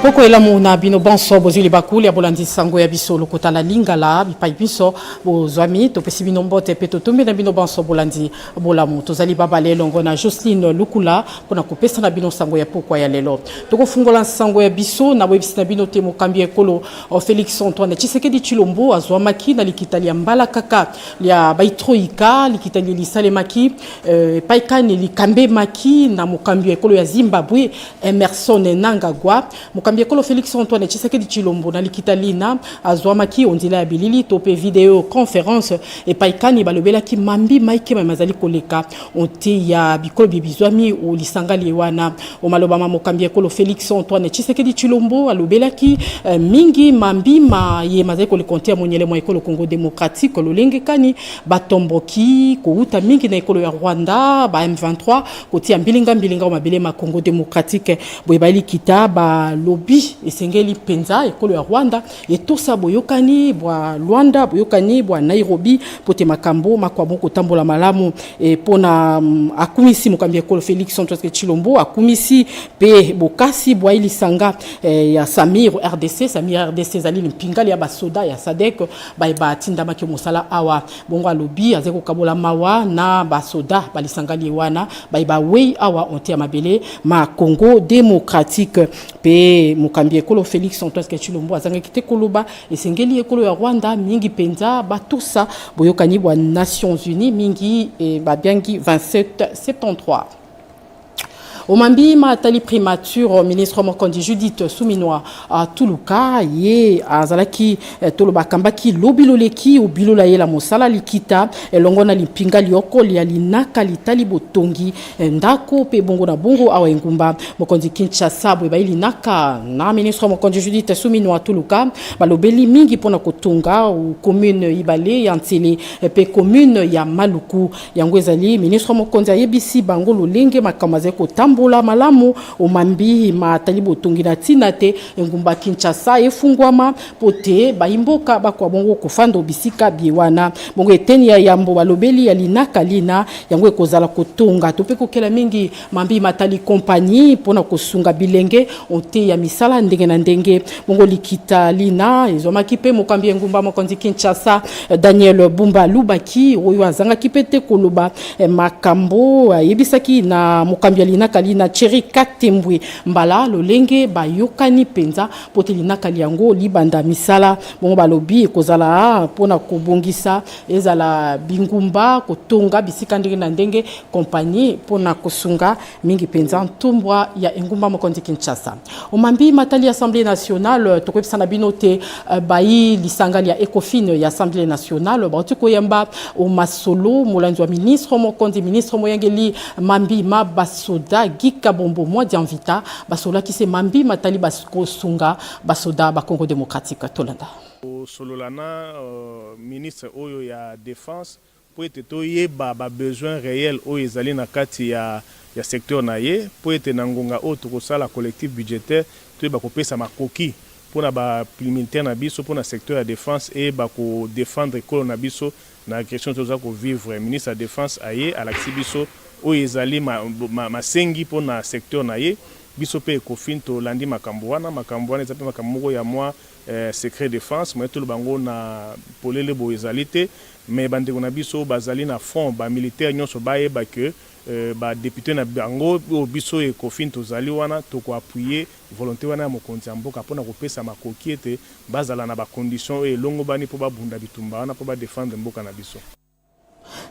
Poko elamu na bino bonso, bozwi libaku ya bolandi sango ya biso lokota la lingala bipai biso bozwami. Topesi bino mbote mpe totombi na bino bonso bolandi bolamu. Tozali babale elongo na Jocelyne Lukula mpona kopesa na bino sango ya pokwa ya lelo. Tokofungola sango ya biso na boyebisi na bino te mokambi ya ekolo Félix Antoine Tshisekedi Tshilombo azwamaki na likita lya mbala kaka lya baitroika. Likita lye lisalemaki epai kani likambemaki na mokambi ya ekolo ya Zimbabwe Emmerson Mnangagwa. Mokambi ya ekolo Félix Antoine Tshisekedi Tshilombo na likita lina azwamaki onzela ya bilili to mpe video conférence, epai kani balobelaki mambi maike mazali koleka onte ya bikolo bye bizwami o lisanga lie wana. O maloba ma mokambi ya ekolo Félix Antoine Tshisekedi Tshilombo, alobelaki mingi mambi ma ye mazali koleka onte ya monyele mwa ekolo Congo démocratique, lolenge kani batomboki kouta mingi na ekolo ya Rwanda, ba M23, kotia mbilinga mbilinga o mabele ma Congo démocratique. Boye balikita balobi esengeli mpenza ekolo ya Rwanda etosa boyokani bwa Luanda, boyokani bwa Nairobi, po te makambo makwabo kotambola malamu. E mpona akumisi mokambi ya ekolo Félix Antoine Tshilombo, akumisi mpe bokasi bwa lisanga ya Samir RDC. Samir RDC ezali limpingali ya basoda ya SADC baye batindamaki mosala awa. Bongo alobi azali kokabola mawa na basoda balisanga wana baye bawei awa onte ya mabele ma Congo démocratique. Mpe mokambi ekolo Félix Antoine Tshilombo azangaki te koloba esengeli ekolo ya Rwanda mingi mpenza batosa boyokani bwa Nations Unies, mingi babiangi 2773. Omambi matali primature, ministre mokonzi Judith Suminwa Tuluka ye azalaki toloba akambaki lobi loleki obilola ye la mosala likita elongo na limpinga lioko lia linaka litali botongi ndako mpe bongo na bongo awa engumba mokonzi Kinshasa. Boye bayi linaka na ministre mokonzi Judith Suminwa Tuluka balobeli mingi mpona kotonga commune ibale ya Nsele mpe commune ya Maluku. Yango ezali ministre mokonzi ayebisi bango lolenge makambo azali kotambola malamu omambi matali botongi, na ntina te engumba Kinshasa efungwama mpo te bayimboka bakwa bongo kofanda bisika bie wana. Bongo eteni ya yambo balobeli ya linaka lina yango ekozala kotonga to mpe kokela mingi mambi matali kompagnie mpona kosunga bilenge ote ya misala ndenge na ndenge. Bongo likita lina ezwamaki mpe mokambi engumba mokonzi Kinshasa Daniel Bumba Lubaki, oyo azangaki mpe te koloba makambo ayebisaki na mokambi ya linaka lina Thierry Katembwe Mbala lolenge bayokani mpenza mpo te linaka yango libanda misala. Bongo balobi ekozala mpona kobongisa ezala bingumba, kotonga bisika ndenge na ndenge, kompagnie mpona kosunga mingi mpenza ntumbwa ya engumba mokonzi Kinshasa. Omambi matali Assemblée nationale, tokoyebisa na bino te bayi lisanga ya Ecofin ya Assemblée nationale bauti koyamba omasolo molanzi wa ministre mokonzi, ministre moyangeli mambi ma basoda Guy Kabombo Mwadiamvita. Basolaki se mambi matali kosunga basoda ba Congo démocratique. Tolanda. Kosolola na ministre oyo ya défense mpo ete toyeba babesoin réel oyo ezali na kati ya secteur na ye, mpo ete na ngonga oyo tokosala collectif budgétaire toyeba kopesa makoki mpona bamilitaire na biso, mpona secteur ya défense eyeba kodéfendre ekolo na biso na agression toza kovivre. Ministre ya défense aye, alakisi biso oyo ezali masengi mpona secteur na ye. Biso mpe Ecofin tolandi makambo wana. Makambo wana eza mpe makambo moko ya mwa secret défense, moye toloba yango na polele boye ezali te. Mais bandeko na biso bazali na front, bamilitaire nyonso bayeba ke badéputé na bango oyo biso Ecofin tozali wana, tokoappuyer volonté wana ya mokonzi ya mboka mpona kopesa makoki ete bazala na bacondition oyo elongobani mpo babunda bitumba wana, mpo badéfendre mboka na biso.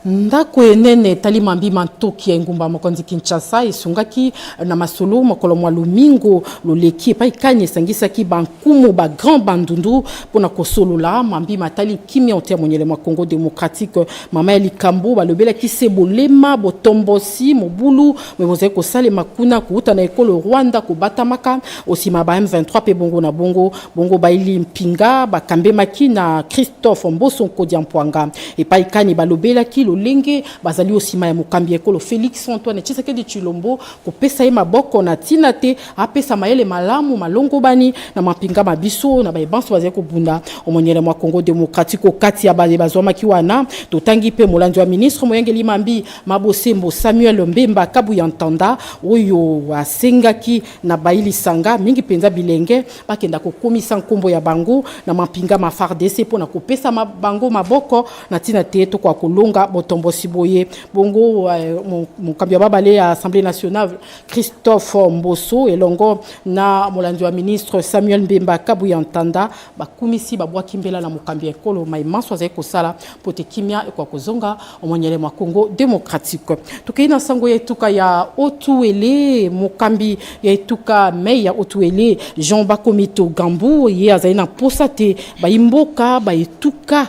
Ndako enene etali mambi mantoki ya engumba mokonzi Kinshasa esungaki na masolo mokolo mwa lomingo loleki, epai kani esangisaki bankumu ba Grand Bandundu mpona kosolola mambi matali kimia ote ya monyele mwa Congo démocratique. Mama ya likambo balobelaki se bolema botombosi mobulu me bozali kosalema kuna kouta na ekolo Rwanda, kobatamaka osima ba M23 mpe bongo na bongo. Bongo baili mpinga bakambemaki na Christophe Mboso Nkodia Mpwanga, epai kani balobelaki. lolenge bazali osima ya mokambi ya ekolo Felix Antoine Tshisekedi Tshilombo kopesa ye maboko na ntina te apesa mayele malamu malongobani na mampinga ma biso na baye banso bazali kobunda omonyele mwa Congo démocratique. Okati ya baye bazwamaki wana, totangi mpe molandi wa ministre moyangeli mambi mabosembo Samuel Mbemba Kabuya Ntanda, oyo asengaki na bayi lisanga, mingi mpenza bilenge, bakenda kokomisa nkombo ya bango na mampinga ma FARDC mpona kopesa bango maboko na ntina te tokoka kolonga botombosi boye. Bongo mokambi ya babale ya Assemblée nationale Christophe Mboso elongo na molandi wa ministre Samuel Mbemba Kabuya Ntanda bakumisi, babwaki mbela na mokambi ya ekolo mai manso azali kosala mpo te kimia ekoka kozonga omonyele mwa Congo démocratique. Tokei na sango ya etuka ya Haut-Uele. Mokambi ya etuka mei ya Haut-Uele, Jean Bakomito Gambu, ye azali na posa te bayimboka baetuka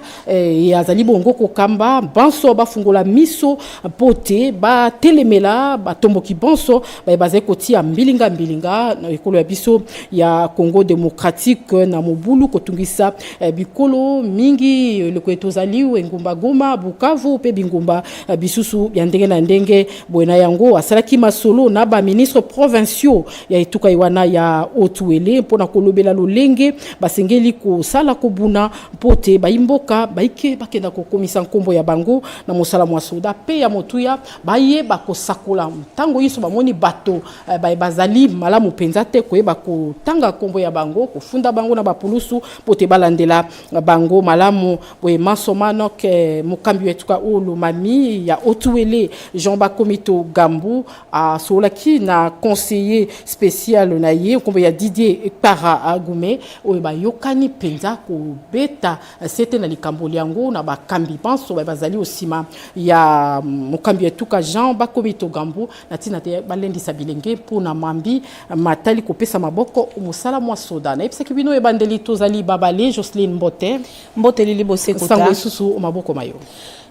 azali bongo kokamba banso bafungola miso mpo te batelemela batomboki bonso baye bazali kotia mbilinga mbilinga na ekolo ya biso ya Congo démocratique na mobulu, kotungisa bikolo mingi eloko tozali engumba Goma, Bukavu mpe bingumba bisusu ya ndenge na ndenge. Boye na yango asalaki masolo na baministre provinciaux ya etuka wana ya Haut-Uele mpona kolobela lolenge basengeli kosala kobuna mpo te bayimboka baike bakenda kokomisa nkombo ya bango na mosala mwa soda mpe ya motuya, bayeba kosakola ntango nyonso bamoni bato bazali malamu mpenza te, koyeba kotanga nkombo ya bango, kofunda bango na bapulusu mpo te balandela bango malamu. Boye manso manok mokambi wa etuka oyo lomami ya Haut-Uele, Jean Bakomito Gambu, asololaki na conseiller spécial na ye nkombo ya Didier Para Agume, oyo bayokani mpenza kobeta sete na likambo liango na bakambi banso bazali osima ya mokambi ya etuka Jean Bakomito Gambu, na ntina te balendisa bilenge mpona mambi matali kopesa maboko mosala mwa soda. Nayebisaki bino ebandeli, tozali babale. Joceline, mbote. Mbote, Lili Bosekota. Sango lisusu maboko mayo.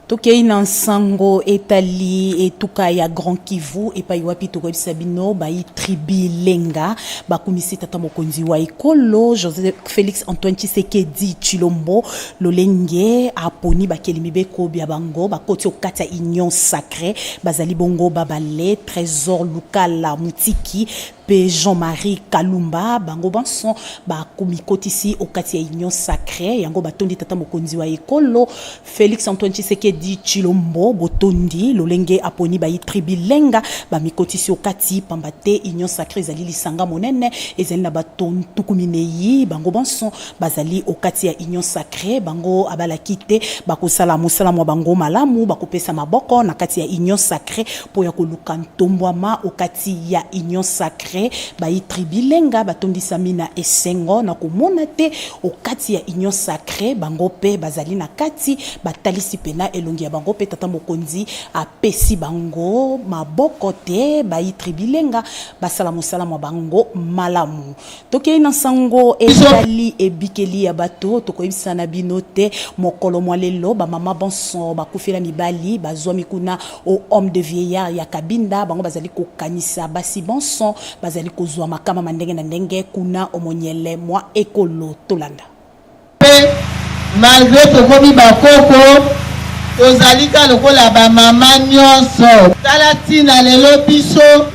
Tokei na nsango etali etuka ya Grand Kivu, epai wapi tokoyebisa bino bayi tribu Lenga bakumisi tata mokonzi wa ekolo Joseph Félix Antoine Tshisekedi Tshilombo lolenge aponi bakeli mibeko bya bango bakoti okati ya Union sacrée. Bazali bongo babale: Trésor Lukala Mutiki mpe Jean-Marie Kalumba. Bango banso bakomikotisi okati ya Union sacrée yango. Batondi tata mokonzi wa ekolo Félix Antoine Tshisekedi Tshilombo botondi lolenge aponi bayi tribu Lenga bamikotisi okati, pamba te Union sacrée ezali lisanga monene, ezali na bato 40. Bango banso bazali okati ya Union sacrée. Bango abalaki te bakosala mosala mwa bango malamu, bakopesa maboko na kati ya Union sacrée mpo ya koluka ntombwama okati ya Union sacrée. Bayi tribu Lenga batondisami na esengo na komona te okati ya Union sacrée bango mpe bazali na kati, batalisi pena elongi ya bango mpe tata mokonzi apesi bango maboko te bayi tribu Lenga basala mosala mwa bango malamu. Tokei na nsango etali ebikeli ya bato. Tokoyebisa na bino te mokolo mwa lelo bamama bonso bakufela mibali bazwami kuna au home de vieillard ya Kabinda. Bango bazali kokanisa basi bonso bazali kozwa makama ma ndenge na ndenge kuna omonyele mwa ekolo. Tolanda. Mpe malgré tokomi bakoko, tozali ka lokola bamama nyonso. Tala ntina lelo biso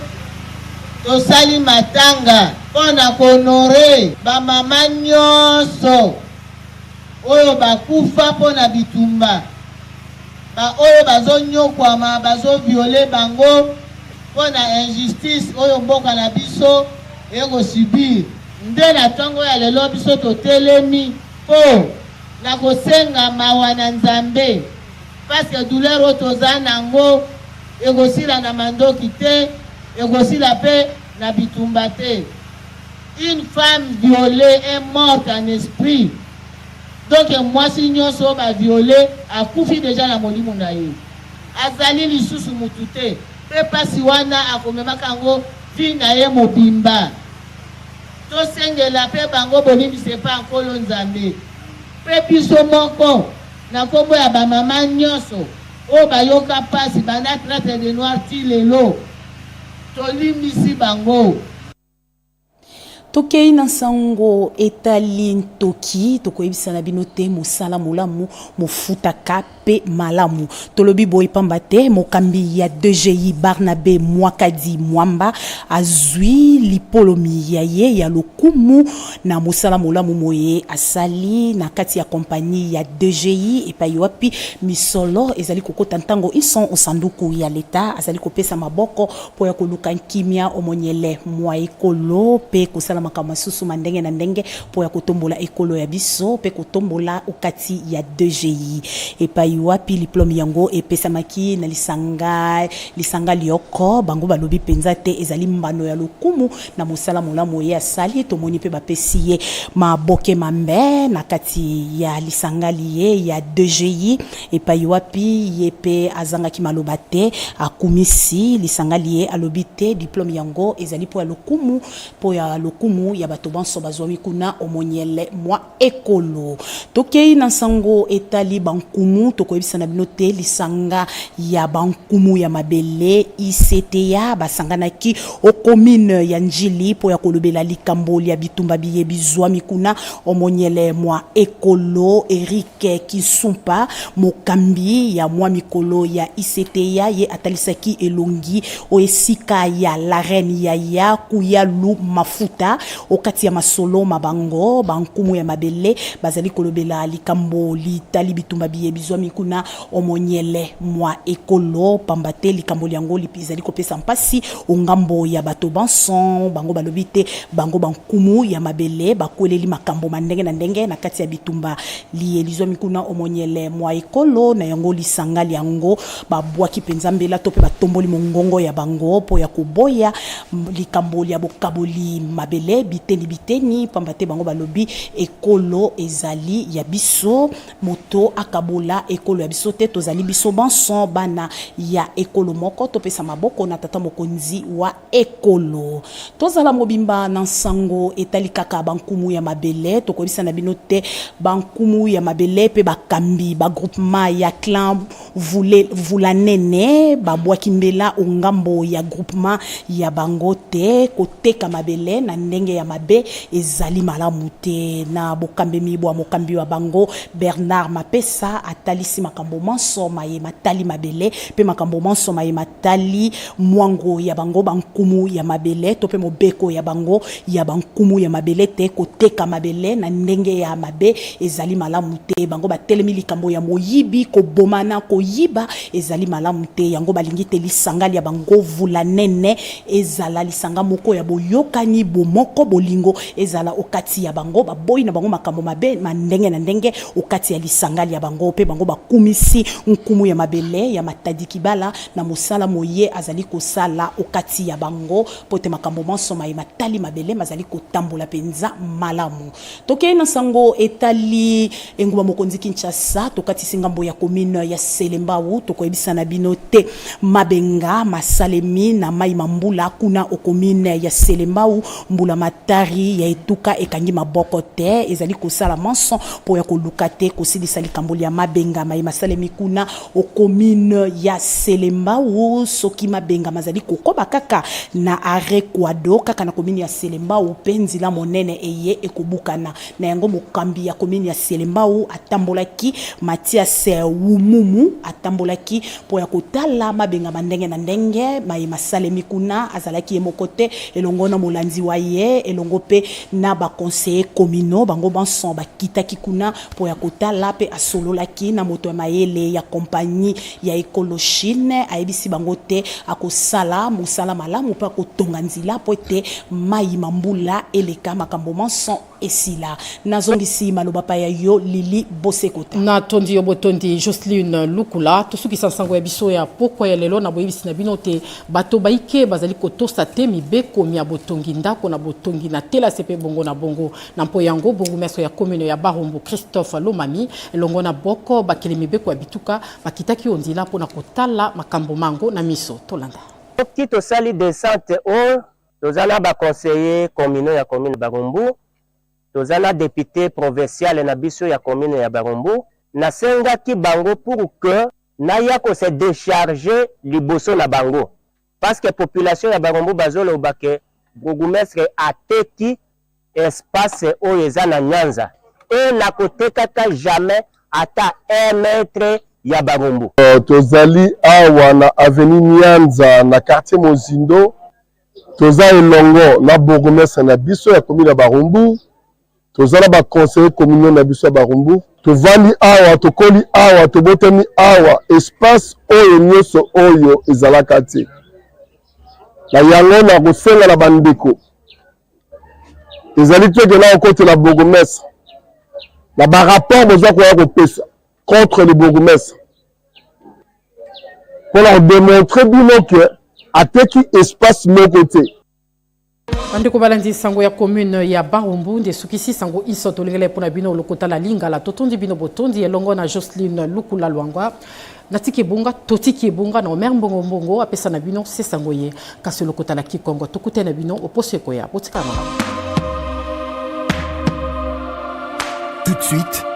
tosali matanga mpo na kohonorer bamama nyonso oyo bakufa mpo na bitumba, baoyo bazonyokwama, bazovioler bango mpo na injustice oyo mboka na biso ekosubir. Nde na ntongo ya lelo biso totelemi mpo na kosenga mawa na Nzambe, parce que douleur oyo toza nango ekosila na mandoki te, ekosila mpe na bitumba te. Une femme violée est morte en esprit. Donc mwasi nyonso oyo bavioler akufi déjà na molimo na ye, azali lisusu mutu te, mpe mpasi wana akomemaka yango vie na ye mobimba. Tosengela mpe bango bolimbisi epa Nkolo Nzambe mpe biso moko na nkombo ya bamama nyonso oyo bayoka mpasi banda traite de noir ti lelo. Tolimbisi bango. Tokei na nsango etali ntoki, tokoyebisa na bino te mosala molamu mofutaka pe malamu. Tolobi boye pamba te mokambi ya DGI Barnabe Mwakadi Mwamba azwi lipolomi ya ye ya lokumu na mosala molamu moye asali na kati ya kompani ya DGI epai wapi misolo ezali kokota ntango inso o sanduku ya leta. Azali kopesa maboko mpo ya koluka nkimia o monyele mwa ekolo mpe kosala makambo masusu ma ndenge na ndenge mpo ya kotombola ekolo ya biso mpe kotombola o kati ya DGI. Epai wapi liplome yango epesamaki na lisanga lisanga lyoko, bango balobi mpenza te ezali mbano ya lokumu na mosala molamu ye asali. Tomoni mpe bapesi ye maboke mambe na kati ya lisanga liye ya DGI. Epayi wapi ye pe azangaki maloba te, akumisi lisanga liye, alobi te diplome yango ezali mpo ya lokumu mpo ya lokumu ya bato banso bazwami kuna o monyele mwa ekolo. Tokeyi na nsango etali ba nkumu, tokoyebisa na bino te lisanga ya ba nkumu ya mabele ICTA basanganaki o commune ya Ndjili mpo ya kolobela likambo lya bitumba biye bizwami kuna o monyele mwa ekolo. Eric Kisumpa, mokambi ya mwa mikolo ya ICTA, ye atalisaki elongi o esika ya la reine Yaya Kuyalu Mafuta. O kati ya masolo ma bango, ba nkumu ya mabele bazali kolobela likambo litali bitumba biye bizwami kuna o monyele mwa ekolo, pamba te likambo lyango lizali kopesa mpasi o ngambo ya bato banso. Bango balobi te bango ba nkumu ya mabele bakweleli makambo ma ndenge na ndenge na kati ya bitumba liye lizwami kuna o monyele mwa ekolo. Na yango lisanga lyango babwaki mpenza mbela to mpe batomboli mongongo ya bango mpo ya koboya likambo lya bokaboli mabele biteni biteni, pamba te bango balobi ekolo ezali ya biso. Moto akabola ekolo ya biso te, tozali biso banso bana ya ekolo moko, topesa maboko na tata mokonzi wa ekolo. Tozala mobimba na nsango etali kaka bankumu ya mabele, tokoyebisa na bino te bankumu ya mabele pe bakambi ba groupement ya clan Vulanene babwaki mbela o ngambo ya groupement ya bango te koteka mabele na ndenge ya mabe ezali malamu te. Na bokambemi bwa mokambi wa bango Bernard Mapesa atalisi makambo manso maye matali mabele pe makambo manso maye matali mwango ya bango ba nkumu ya mabele to pe mobeko ya bango ya ba nkumu ya mabele te koteka mabele na ndenge ya mabe ezali malamu te. Bango batelemi likambo ya moyibi, kobomana, koyiba ezali malamu te. Yango balingi te lisanga lya bango Vulanene ezala lisanga moko ya boyokani, bomoko, bolingo ezala o kati ya bango. Baboyi na bango makambo mabe ma ndenge na ndenge o kati ya lisanga lya bango mpe bango bakumisi nkumu ya mabele ya Matadi Kibala na mosala moye azali kosala o kati ya bango mpo te makambo manso maye matali mabele mazali kotambola mpenza malamu. Tokei na sango etali engumba mokonzi Kinshasa, tokatisi ngambo ya commune ya Selembao, tokoyebisa na bino te mabenga masalemi na mai ma mbula kuna o commune ya Selembao. Mbula matari ya etuka ekangi maboko te, ezali kosala manso mpo ya koluka te kosilisa likambo lya mabenga maye masalemi kuna o commune ya Selembao. Soki mabenga mazali kokoba kaka na arret Quado kaka na commune ya Selembao mpe nzela monene eye ekobukana. Na yango mokambi ya commune ya Selembao atambolaki, Mathias Wumumu atambolaki mpo ya kotala mabenga ma ndenge na ndenge maye masalemi kuna. Azalaki ye moko te, elongo na molandi wa ye, elongo mpe na ba conseillers communaux, bango banso bakitaki kuna mpo ya kotala mpe asololaki na moto ya mayele ya compagnie ya ekolo Chine. Ayebisi bango te akosala mosala malamu mpe akotonga nzela mpo ete mayi ma mbula eleka, makambo manso esila. Nazongisi maloba pa ya yo Lily Bosekota. Natondi yo botondi Jocelyne Lukula. Tosukisa nsango ya biso ya pokwa ya lelo na boyebisi na bino te bato baike bazali kotosa te mibeko mya botongi ndako na botongi na telase mpe bongo na bongo. Na mpo yango, bourgmestre ya commune ya Barumbu, Christophe Lomami, elongo na boko bakeli mibeko ya bituka, bakitaki o nzela mpo na kotala makambo mango na miso. Tolanda. Soki tosali descente oyo, toza na ba conseillers communaux ya commune Barumbu, toza na depute provincial na biso ya commune ya Barumbu, nasengaki bango pour que naya ko se decharger liboso na bango parce que population ya Barumbu bazoloba que bourgmestre ateki. Espace oyo eza na Nyanza et nakotekaka jamais ata un mètre ya Barumbu. Tozali awa na avenue Nyanza na quartier Mozindo, toza elongo na bourgmestre na biso ya commune ya Barumbu, toza na ba conseillers communaux na biso ya Barumbu. Tovandi awa, tokoli awa, tobotami awa, espace oyo nyonso oyo ezalaka te. Na yango nakosenga na bandeko, ezali te ke nakokotela bourgmestre na ba rapport boza koya kopesa contre le bourgmestre mpona kodemontre bino ke ateki espace moko te. Bandeko balandi, sango ya commune ya Barumbu nde esukisi sango iso tolengela mpona bino lokota la lingala. Totondi bino botondi elongo na Joseline Lukula Lwangwa. Natiki ebonga, totiki ebonga na Omer Mbongo Mbongo apesa na bino se sango ye kasi lokota la kikongo. Tokute na bino oposo ekoya, botikala malamu. Tout de suite.